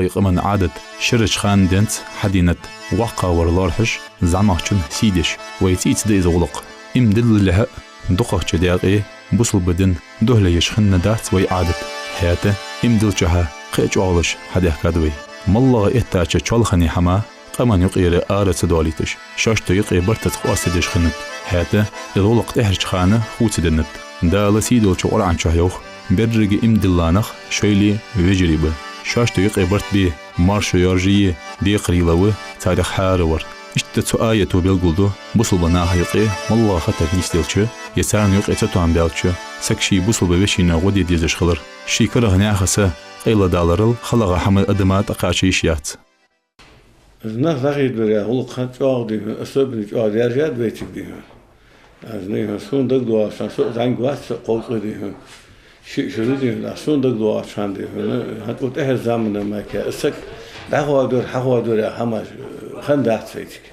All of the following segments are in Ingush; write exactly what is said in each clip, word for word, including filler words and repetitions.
Вай къаман Ӏадат шерача хана денз хьадийнад, воккхагӀвар лоархӀаш, зӀамагӀчун сий деш. Вай цӀийца да из гӀулакх. Иман диллалехьа, дукхагӀча даькъе бусалба дина духьале еш хиннадац вай Ӏадат. ХӀаьта иман диллачахьа кхы а чӀоагӀлуш хьадехкад вай. МоллагӀа эттача чоалхане хӀама къаман юкъера ара ца доалийташ, шоашта юкъе бартаца къоастадеш хиннад. ХӀаьта из гӀулакх тӀехьарча хана хувцаденнад. Дала сийдолча Къуръан чу йоах: «Беррига иман дилла нах шоайла вежарий ба». Шоашта юкъе барт бе, маршо йоаржае, декхарийла ва царех хӀаравар. Иштта цу аято белгалду бусалба наха юкъе моллагӀа хатар нийсделча, е царна юкъе цатоам баьлча, саг ший бусалба вешийна гӀо де дезаш хилар. Ший карагӀа наьха са къайладаларал халагӀа хӀама адама тӀакхача йиш яц. Из нах дӀахоадабар яха гӀулакх хӀанз чӀоагӀа дий хьона, особенно чӀоагӀа даьржад вайцига дий хьона. Аз дий хьона, сона дагадоагӀача хана, со а зӀамига вац, со а кховзткъа дий хьона. Ши шу да дий хьона, аз сона дагадоагӀача хана дий хьона, хӀанз цу тӀехьарча замана мара кхы а саг дӀахоадабар, хьахоадабар яха хӀамаш хиннадац вайцига.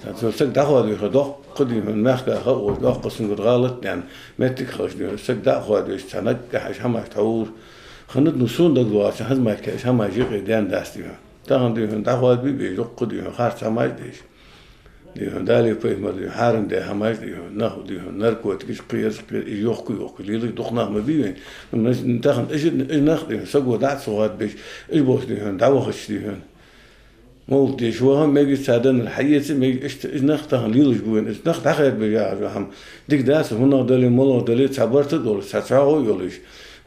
ХӀанз цу саг дӀахоадабе хьа доккха дий хьона, мехка хьа а волаш, доккха цунгара гӀалат а даьнна, моттиг а хилча дий хьона, саг дӀа а хоадабеш, цхьа наггахьа уж хӀамаш тхьовра хиннад, ну сона дагадоагӀача хана хӀанз мара кхы а уж хӀамаш юкъе даьннадац дий хьона. Тахан дий хьона дӀахоадабе безаш, дукха дий хьона харц хӀамаш деш. Дий хьона, Дала, пайхамара дий хьона хьарам даь хӀамаш дий хьона, нах дий хьона, наркотикаш, кхераш, кхераш, уж йохка-йохка леладеш дукха нах ма бий вайна. Ну, тахан уж, уж нах дий хьона, саго дӀа а ца хоадабеш, уж болча дий хьона, дӀавахача дий хьона, мовлат деш ваха мегаргда, цар деннар хьаэца мегаргда, иштта уж нах тахан лелаш ба вайна. Уж нах дӀахоадабе яхаш хӀама дика дац, хӀанах дале, малагӀа дале, цхьа барт а долаш, цхьа чӀоагӀо а йолаш.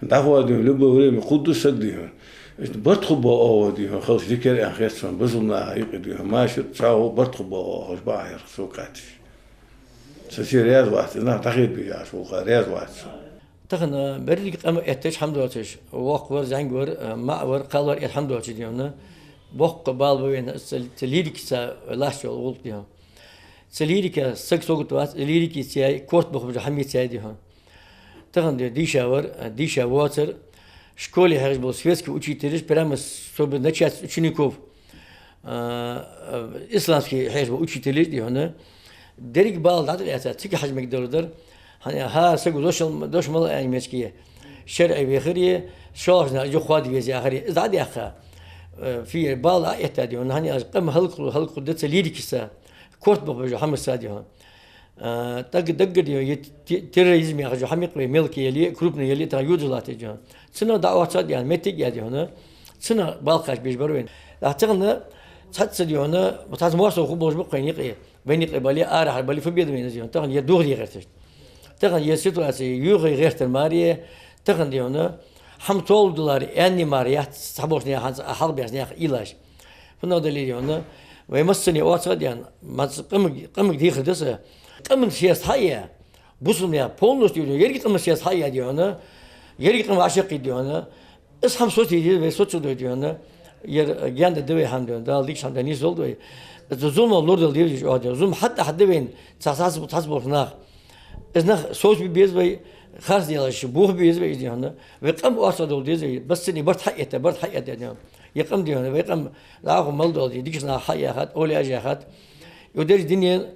ДӀахоадабе любое время кхувргда саг дий хьона. Иштта барт хургба оаха дий хьона, хилча дикагӀа аьнна хет сона, бусалба наха юкъе дий хьона, машар чӀоагӀо барт хургба оаха, уж бахьа ярх со кхаьчача. Со ше раьза вац, из нах дӀахоадабе яхаш гӀулакха раьза вац со. Тахан, а, беррига къам эттача хӀама доацаш, воккхавар, зӀамигавар, а, маӀавар, кхалвар эттача хӀама доацаш дий хьона, боккха бала ба вайна, цу, цу лирикаца латташ йола гӀулакх дий хьона. Цу лирика саг сагот вац, лирикаца яй, корта бохабеш хӀамаца яй дий хьона. Тахан де дийша вар, а, дийша воацар, школе хьехаш бола светский учителаш, прямо особенно начать с учеников, а, а, исламский хьехаш бола учителаш дий хьона. Деррига бала дӀатӀалаьца, цига хьажа мегаргдолаш дар. ХӀана, хӀара саго дош мала, дош мала аьнна мегаргья, шарӀе вехаре, шоллагӀча наха юха хоада веза яхаре, из дӀадаьккха, э, фиер бала а этта дий хьона, хӀана аьлча къам хӀалакхул-, хӀалакхургда цу лирикаца, корта бохабеш хӀамаца дий хьона. Э, даг-, даггара дий хьона, е те-, терроризм яхаш хӀама я-кх вай, мелкий яле, крупный яле, тахан йодаш латташ дий хьона. Цунах дӀаоттаргда аьнна моттиг а яь дий хьона, цунах бала кхаьчабеш бар вайна. Тахан цхьацца дий хьона, цхьацца моастагӀа хургболаш ба-кх вайна юкъе. Вайна юкъе бале, арахьара бале, фу беда вайна из дий хьона. Тахан ер дохаде гӀерташ. Тахан ер ситуаци йохае гӀертар мара, тахан дий хьона, хӀама тоаладаларе аьнна мара яц, цхьаболча наьха, хьалхабаьча наьха уйлаш. ХӀанах дале дий хьона, вай массане оцаха а даьнна, мац-, къамаг-, къамага дехар да са. Къаман съезд хьаяь, бусалба наьха полностью дий хьона, еррига къаман съезд хьаяь дий хьона, еррига къам вӀашагӀкхийтта дий хьона, из хӀама соцаде деза вай, соцаде дий хьона, ер гаьна да вай хӀама дий хьона, Дала дикача хӀаман тӀа нийсдолда вай. Из зулам лорадала деза вай чӀоагӀа дий хьона. Зулам хьатӀа хьаде вайна, цхьа-, цхьа-, цхьаболча наха. Из нах совцабе беза вай, харц делаш, бохабе беза вай из дий хьона. Вай къам оцаха довла деза вай, массане барт хьаэтта, барт хьаэтта дий хьона. Ер къам дий хьона, вай къам дӀахо мел дола дий, дикача наха хьаяьхад, овлияаша яьхад. Ер деррига дунен,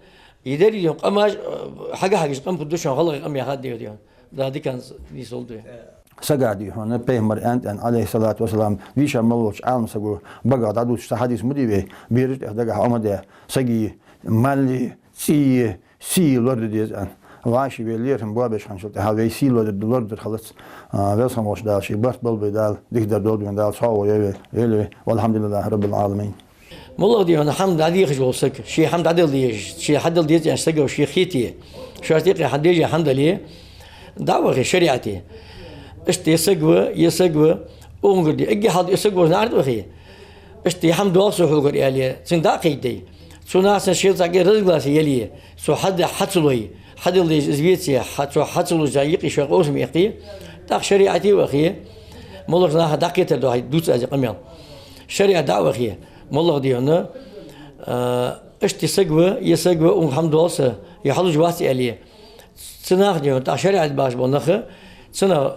ер деррига дий хьона къамаш, э, хьага-хьагаш къам фу да шоана, гӀалгӀай къам яьхад дий хьона. Дала диканца нийсдолда вай. Сага дий хьона, пайхамара аьннад, аьнна, Ӏалайхи ссалату вассалам, дийша мел волча Ӏалам саго багах дӀадувцаш цхьа хьадис ма дий вай, бераш тӀех дагахьа Ӏомадаь, саги, малли, цӀийи, сийи лораде деза аьнна. ВӀаши вай лерхӀам боабеш хинначул тӀехьагӀа вай сий лораде-, лорадар хилац, а, Веза хинна волча Дала ший барт балба вай, Дала дикадар долда вайна, Дала цхьоагӀо йойла вай, йойла вай. ВалхьамдулиллахӀи Раббил Ӏаламин. МоллагӀа дий хьона хӀама дӀадехаш вола саг, ше хӀама дӀадала дезаш, ше хьадала деза аьнна саго ше хете, шоашта юкъе хьадеш хӀама дале, дӀа а вахе шариӀате. Иштта ер саг ва, ер саг ва, укхунгара дий, эггара хьалха ер саг ва наӀарга вахе. Иштта ер хӀама доагӀа со хьогара аьле, цунга дӀа а кхайкаде. Цу наха санна шел цхьа кӀира разгласи яле, цо хьада-, хьа ца лой, хьадала деза из веце, хьа-, цо хьа ца луш, юкъе шоай къовсам эккхе, тӀаккха шариӀате вахе, моллагӀча наха дӀакхетар дохье, дувц аз ер къамаьл. ШариӀате дӀа а вахе, моллагӀа дий хьона, а, иштта ер саг ва, ер саг ва, укхунга хӀама доагӀа са, ер хьалуш вац аьле, цу наха дий хьона, тӀаккха шариӀате бахаш бола нах, цунах,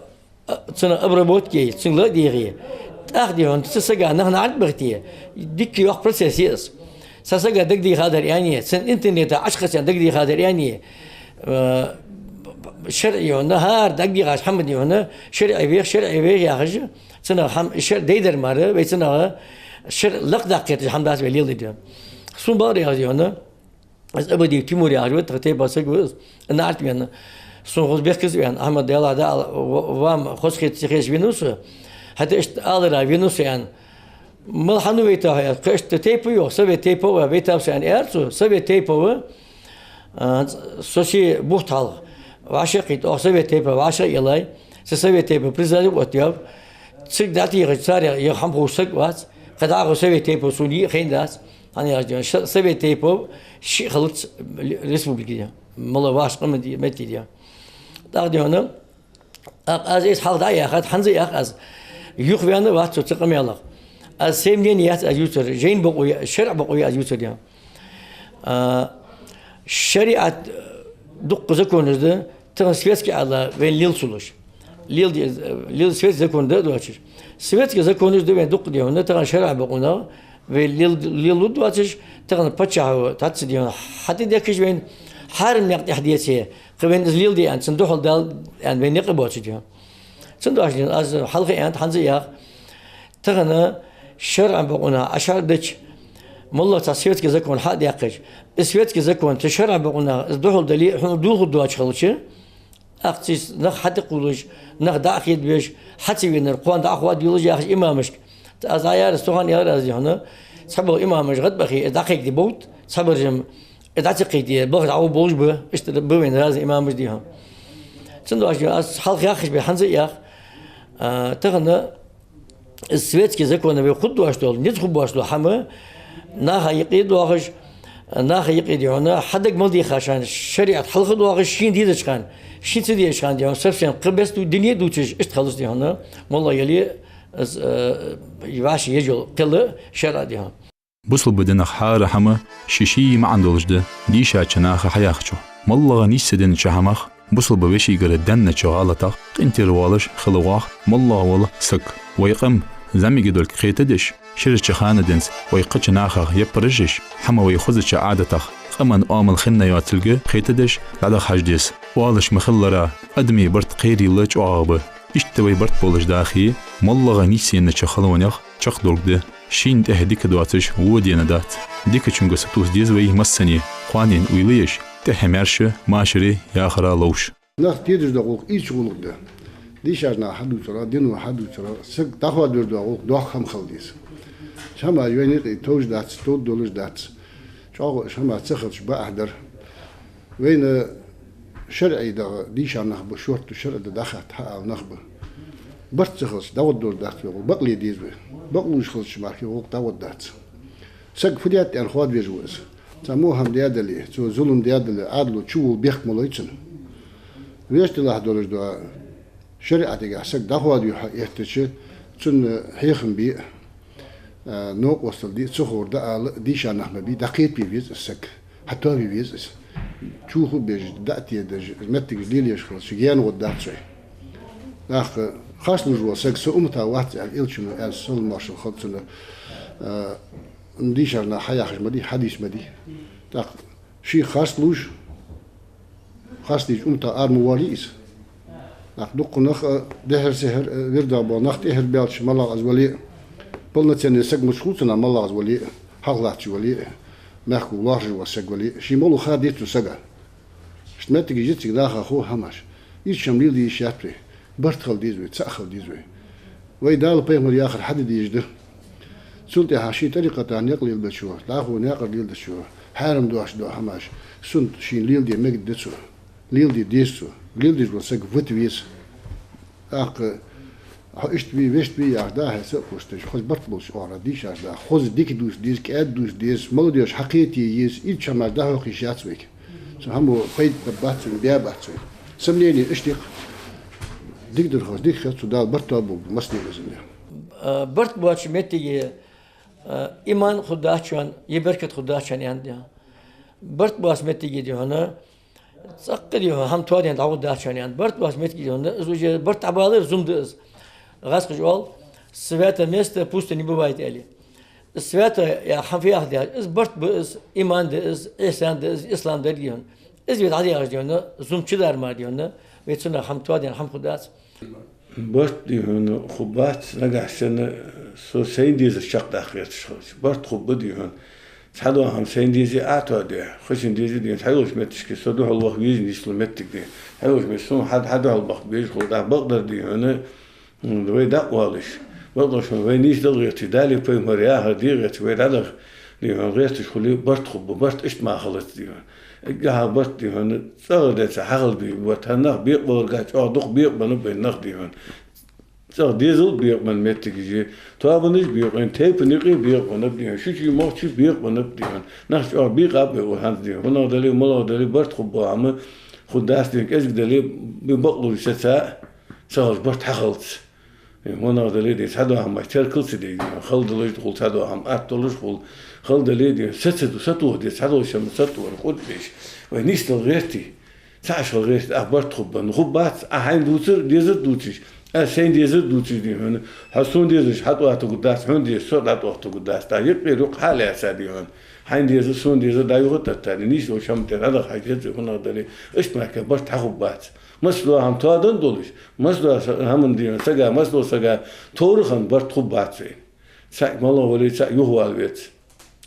цунах обработка яй, цунга ла а дийгӀе. ТӀаккха дий хьона, цу сага нах наӀарга бахийте, дикка йоккха процесс я из. Цхьан сага дагадехадар аьнна, цунна интернета Ӏочукхессача дагадехадар аьнна, а, шарӀе дий хьона, хӀара дагадехача хӀаман дий хьона, шариӀате вех, шариӀате вех яхаш, Цунах хӀама шариӀат дайдар мара, вай цунах шариӀат лакхдаккха кхеташ хӀама дац вай леладе дезаш. Сона бакъдар яхаш дий хьона, из Абадиев Тимур яхаш ва, тха тайпан саг ва из, нарт вена. Сона хоза бехказа ваьнна, Ахьмад, Даьллахь, Дала ва-, вам хоза хет, ца хеташ венав со, хӀаьта иштта алара венав со, аьнна. Мала хьан вайтав хьо, аьнна, кхы иштта тайпа йоах, совет тайпа ва, вайтав со, аьнна, аьлар цо, совет тайпа ва, а, со ший бухта хьалха вӀашагӀкхийтта, оаха совет тайпа вӀашагӀъеллай, са совет тайпа призыве оттаяьй, цига дӀатехача царех я хӀама ховш саг вац, кхы дӀахо совет тайпа сона йиъ хайна дац, хӀана аьлча, ша-, совет тайпа шиъ хилац республике, мала вахаш къаман метте. ТӀаккха дий хьона, ТӀаккха аз из хьалха дӀа а яхад, хӀанз а йоах аз. Юхаваьнна вац со цу къамаьлах. Аз сай мнени яц аз ювцар, жайна бокъо я, шарӀа бокъо я аз ювцар, дий хьона. А, шариӀат дуккха законаш да, тахан светски Ӏаьдала вайна лела ца луш. Леладе, лела светски закон да а доацаш. Светски законаш да вайна дуккха, дий хьона, тахан шарӀа бокъонах, вай лел-, лелалуш доацаш, тахан паччахьо таца, дий хьона, хьатӀадехкаш вайна, хьарам никъ тӀехьа деце, кхы вайна из леладе аьнна, цунна духьал дала аьнна, вайна никъ боацаш, дий хьона. Цудухьа, дий хьона, аз хьалха а аьннад, хӀанз а йоах, тахан шарӀа бокъонах Ӏа шарӀ дича, моллагӀа цхьа светски закон хьа а даьккхача, из светски закон цу шарӀа бокъонах из духьал дале а, хьона дулхур доацаш хилча, тӀаккха цу нах хьатӀакхувлаш, нах дӀа а хедабеш, хьа ца венар кхоана дӀа а хоадайолаш яхаш имамашка. Аз дӀаяьр, цу хана аьлар аз, дий хьона, цхьабола имамаш гӀадбахе, из дӀакхайкаде бовт, цхьабараш-м из дӀа ца кхайкаде, балха дӀагӀо болаш ба, иштта ба вайна разный имамаш, дий хьона. Цудухьа, дий хьона, аз хьалха яххаш бе, хӀанз а йоах, а, тахан из светски законаш вай хургдоацаш дола, низ хургбоацаш дола хӀама, наха юкъе доахаш, наха юкъе, дий хьона, хьадага мел дийхача хана, шариӀат хьалха доахаш, шийна дезача хана, шийна ца дезача хана, дий хьона, совсем кхы беса ду-, дуне а дувцаш, иштта хилац, дий хьона, моллагӀа яле а, из, э, вӀаши еш йола кхел шарӀа, дий хьона. Бусалба динах хӀара хӀама ший-ший маӀан долаш да, дийшача наха хьаяхачох. МоллагӀа нийсса деннача хӀамах, бусалба вешийгара деннача гӀалатах къинтӀера воалаш хила воагӀа моллагӀа вола саг. Вай къам зӀамига долга кхетадеш, ширача хана денз вай кхыча нахах яппараш еш, хӀама вай хозача Ӏадатах, къаман оамал хинна йоацилга кхетадеш дӀадахьаш деза. Оалаш ма хиллара, адамий барт кхерийла чӀоагӀагӀа ба. Иштта вай барт болаш дахе, моллагӀа нийсса еннача халонех чакхдолга да, шийна тӀехьа дика доацаш во дена дац. Дикачунга сатувса деза вай массане, кхоанен уйла еш, тӀехьа маьрша машаре яхара ловш. Нах тедаш дола гӀулакх ийрча гӀулакх да. Дийшача наха хьадувцар, дино хьадувцар, саг дӀахоадавар дола гӀулакх доккха хӀама хила деза. Цхьа хӀама вайна юкъе товш дац, товш долаш дац. ЧӀоагӀа уж хӀама ца хилча бакъахьа дар. Вайна шарӀе дагӀа дийша нах ба, шортта шарӀа да дӀахатта хьаала нах ба. Барт ца хилча, дӀагӀоргдолаш дац вай гӀулакх, бакъле деза вай. Бакълувш хилча мара вай гӀулакх дӀагӀоргдац. Саг фу даьд аьнна хоадавеш ва из. Цхьа во хӀама даьдале, цо зулам даьдале, Ӏаьдало чувулла бехк ма лой цунна. Вешта лахь долаш дола шариӀатагахь саг дӀахоадаве хьаэттача, цунна хьехам бе а, а, новкъостал де а, ца ховр дӀаала а, дийша нах ма бий, дӀакхетаве веза из саг, хьатоаве веза из. Чу ху беш, дӀа а тедаш, моттигаш лелаеш хилча, гаьна гӀоргдац вай. ТӀаккха харц лувш вола саг са умматах вац аьнна, Элчано аьннад, салам-моаршал хилда цунна, а, дийшача наха хьаяхаш ма дий, хьадис ма дий. ТӀаккха шийх харц лувш, харц дийша умматах ара ма воалий из. ТӀаккха дуккха нах а, дехьара-сехьара, а, вирдагӀа бола нах тӀехьара баьлча, моллагӀа из вале а, полноценный саг мича хул цунах, моллагӀа из вале а, хьалхалатташ вале а, мехка лоархӀаш вола саг вале а, ший мел ва ха деза цу сага. Иштта моттигаш я цига наха хов хӀамаш. Ийрча хӀама леладе йиш яц вай. Барт хила деза вай, цаӀ хила деза вай. Вай Дала, пайхамара яхар хьаде дезаш да. Цул тӀехьагӀа ший тӀарикъата никъ лелабечо, дӀахо наькъара леладечо, хьарам доацаш дола хӀамаш, суннат шийна леладе мегаргда цо. Леладе деза цо. Леладеш вола саг вита веза. ТӀаккха хьо иштта вий, вешта вий яхаш, дӀа-хьа ца а кхувсаш, хоза барт болча оагӀорахьа дийшача наха хоза дика дувца деза, кӀаьда дувца деза, молодёжь хьакхетае еза, ийрча хӀамаш дӀахьокха йиш яц вайга. Цу хӀамо пайда бац вайна, бе бац вайна. Са мнени иштта я-кх. Дикадар хоза дика хет цо, Дала барт тоаболба массанена из ма. А, барт боацача моттиге, а, иман хургдац шоана, е беркат хургдац шоана, аьннад. Барт боаца моттиге, дий хьона, цӀаккха, дий хьона, хӀама тоаденна дӀагӀоргдац шоана, аьннад. Барт боаца моттиге, дий хьона, из уже барт дӀабалар зулам да из. ГӀазкхаша оал: «Свято место пусто не бывает», аьле. Свято яха хӀама фу яхар да аьлча, из барт ба из, иман да из, ихьсан да из, ислам да, дий хьона. Из вай дӀадехаш, дий хьона, зулам чудар мара, дий хьона, вай цунах хӀама тоаденна хӀама хургдац. Барт, дий хьона, хургбац нагахьа санна со сайна дезар чакхдаккха гӀерташ хилча. Барт хургба, дий хьона, цхьадола хӀама сайна дезе Ӏатоаде, хозача дезе, дий хьона, хьайолча метташка со духьал ваха веза нийслу моттиг, дий хьона. Хьайолча метте сона хьа, хьа духьал баха безаш хул, тӀаккха бакъдар, дий хьона, вай дӀакъовлаш, бакъдолча хана вай нийса дала гӀерташ, Далеи пайхамареи яхар де гӀерташ, вай дӀадаха, дий хьона, гӀерташ хуле, барт хургба, барт иштта мара хилац, дий хьона. Эггара хьалха барт, дий хьона, цӀагӀара денз хьахила деза барт, хӀана нах бекъабаларга чӀоагӀа дукха бекъабеннаб вай нах, дий хьона. ЦӀагӀа дезал бекъабенна моттигаш, тоабанаш бекъабенна, тайпан юкъе бекъабеннаб, дий хьона, шу чу, мохк чу бекъабеннаб, дий хьона. Нах чӀоагӀа бекъаб вай укх хана, дий хьона. ХӀанах дале, мулагӀа дале, барт хургбола хӀама хургдац, дий хьона, кӀезига дале, бе бакълув сеца, ца хилча барт хьахилац. Э, мулагӀа дале, дий, цхьадола хӀамаш теркал ца де, дий хьона, хала далаш да хул цхьадола хӀама, атта долаш хул, хала дале, дий хьона, са ца ду, сатоха деза, цхьадолча хӀаман сатоха, къурд беш. Вай нийса дала гӀерте, цхьа аш хила гӀерте, Ӏа барт хургба, хургбац, Ӏа хьайна дувцар, дезар дувцаш, Ӏа сайна дезар дувцаш, дий хьона, хьо сона дезаш хьатӀаоттаргдац, хьона дезаш со дӀатӀаоттаргдац, тӀаккха юкъера юкъ хьалаьца, дий хьона, хьайна дезар, сона дезар дӀа-юха а теттар, нийса долча хӀаман тӀа дӀадаха хьажа еза, мулагӀа дале, иштта мара барт хьахургбац. Массадола хӀама тоаденна долаш, массадола са-, хӀаман, дий хьона, сага, массадолча сага товра хинна барт хургбац вайна. ЦаӀ малагӀа вале, цаӀ юхавала веза.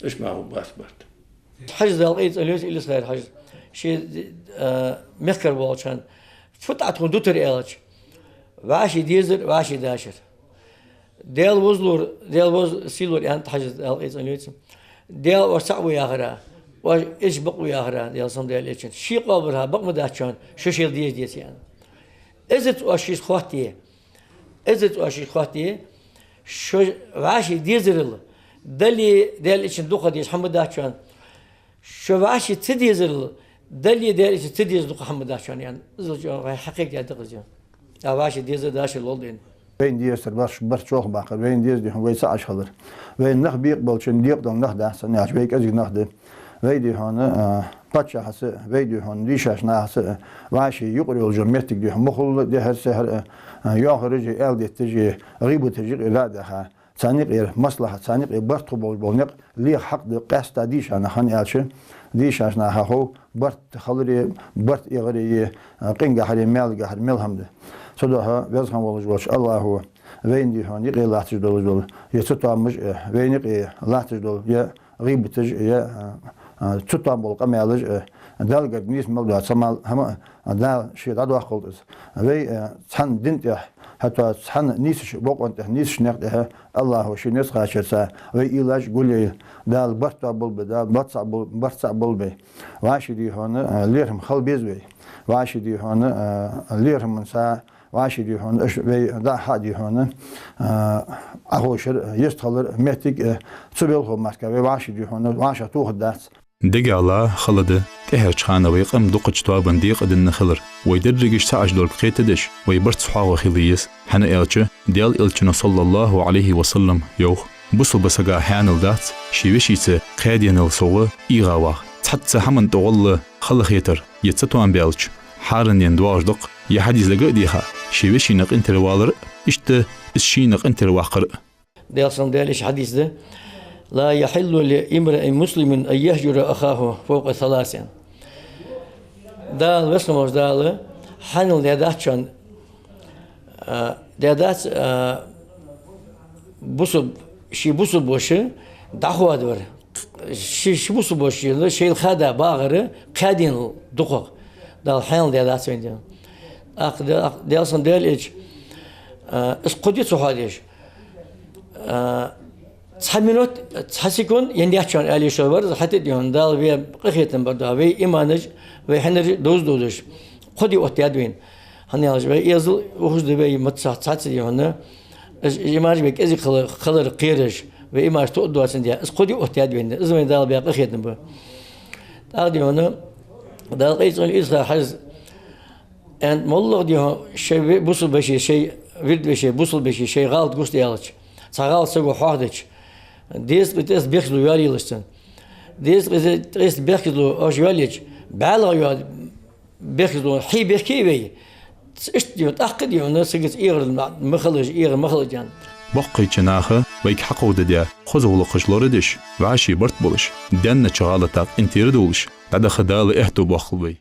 Иштта мара хургбац барт. Хьажас, Дала къайла цӀенйойла цун, Илисхан-Юртара Хьажас. Ше, а, мехкара волча хана, фу тӀа тхона дутар аьлча, вӀаший дезар, вӀаший дашар. Даьла возалора, Даьла воз-, сийлора аьннад Хьажас, Дала къайла цӀенйойла цун. Даьла оаш цаӀ ва яхар, оаш эза бакъ ва яхар, Даьла салам Даьла Элчанна. Ший къоабалвар бакъ ма дац шоана, шо шоайла деза деза аьнна. Эзарза оаш шийца хоатте, эзарза оаш шийца хоатте, шо вӀаший дезарал, Далеи Даьла Элчанеи дукха деза хӀама дац шоана. Шо вӀаший ца дезарал, Далеи Даьла Элчанеи ца деза дукха хӀама дац шоана, аьнна. Иззал чӀоагӀа хьакхайкадаьд-кх из. А вӀаший дезар, дашар лолда вайна. Вайна дезар барт, барт чӀоагӀа баккхар, вайна деза, дий хьона, вай цаӀ аш хилар. Вай нах бекъабелча, декъадала нах дац, цхьанне аьлча, вай кӀезига нах да. Вай, дий хьона, а, паччахьаца, вай, дий хьона, дийшача нахаца, а, вӀаший юкъера йолаш йола моттиг, дий хьона, мухӀалла, дехьара-сехьара, а, а, йоахараш а, аьла детташ а, гӀийбаташ а юкъера дӀа а даьха, царна юкъера маслахьат, царна юкъера барт хургболаш бола никъ леха хьакъ да къаьстта дийшача наха, хӀана аьлча, дийшача наха хов барт хилари, барт эгӀари, а, къингахьари, маьлгахьари мел хӀама да. Цудухьа Веза хинна волаш волча АллахӀа вайна, дий хьона, юкъе латташ долаш дола е цатоамаш а, вайна юкъе латташ дола е гӀийбаташ а, е, а, а, цатоам бола къамаьлаш а, Далла гарга нийса мел дола цхьа мел хӀама а Дала ше дӀадоаккхалда из. Вай, а, цхьан дина тӀа, хӀаьта цхьан нийсача бокъон тӀа, нийсача наькъа тӀа АллахӀа ший низ кхачарца вай уйлаш гулъяйла, Дала барт тоаболба, Дала барт цаӀ бол-, барт цаӀ болба. ВӀаший, дий хьона, а, лерхӀам хила беза вай. ВӀаший, дий хьона, а, лерхӀамца, вӀаший, дий хьона, аша вай дӀа-хьа, дий хьона, а, Ӏоховшар, йистхилар моттиг, а, цу балхо мара вай вӀаший, дий хьона, вӀашагӀтохаргдац. Дегах ла хала да тӀехьарча хана вай къам дукхача тоабан декъаденна хилар. Вай дерригаш цаӀ аш долга кхетадеш, вай барт цхьоагӀо хила еза. ХӀана аьлча, Даьла Элчано, саллаллахӀу Ӏалайхи ва саллам, йоах: бусалба сага хьанал дац ший вешийца кхаь денал совгӀа эгӀа ваха. Цхьацца хӀаман тӀагӀолла халахетар е цатоам баьлча, хьарам ден доагӀаш да-кх. Ер хьадис дага а деха, ший вешийна къинтӀера валар а, иштта из шийна къинтӀера ваккхар а. Даьла салам Даьла Элчан хьадис да: «لا يحل لامرئ مسلم أن يهجر أخاه فوق ثلاث». Дала, Веза хинна волча Дала хьанал даь дац шоана, а, даь дац, а, бусалба, ший бусалба воша дӀахоадавар. Ши, ши бусалба воша шийла хада багӀар кхаь денал дукхагӀа. Дала хьанал даь дац вайна, дий хьона. ТӀаккха Даьла салам Даьла Элча, а, из кхо ди ца хоадеш, а, цхьа минот, цхьа секунд енна яц шоана аьле, шо варза хьатӀа, дий хьона, Дала вай къахетам бар да, вай иманаш, вай хьинараш довза-довзаш, кхо ди оттадаьд вайна. ХӀана аьлча вай эзал ухаш да, вай маца цхьацца, дий хьона, из иманаш вай кӀезига хила-, хилар кхераш, вай иманаш тоъадоацандаь, из кхо ди оттадаьд вайна, из вайна Дала баь къахетам ба. ТӀаккха, дий хьона, Дала къайла цӀенйойла, Илисхан-Юртара Хьажас аьннад: моллагӀа, дий хьона, шоай ве-, бусалба веший, шоай вирд веший, бусалба веший шоай гӀалат гуш даьлча, цхьа гӀалат саго хьоахадича, дезткъеи ткъеста бехказло йоалаелаш цунна. Дезткъеи ткъеста бехказло оаш йоалаеча, бӀаьлагӀа йола бехказло хье бехке а вай, иштта, дий хьона, тӀаккха, дий хьона, сагаца эгӀар ма хилалаш, эгӀар ма хилалаш, аьнна. Боккхийча наха вайга хьакховдадаь хоза гӀулакхаш лорадеш, вӀаший барт болаш, даьннача гӀалата къинтӀера довлаш, дӀадаха Дала аьттув боаккхалба вай.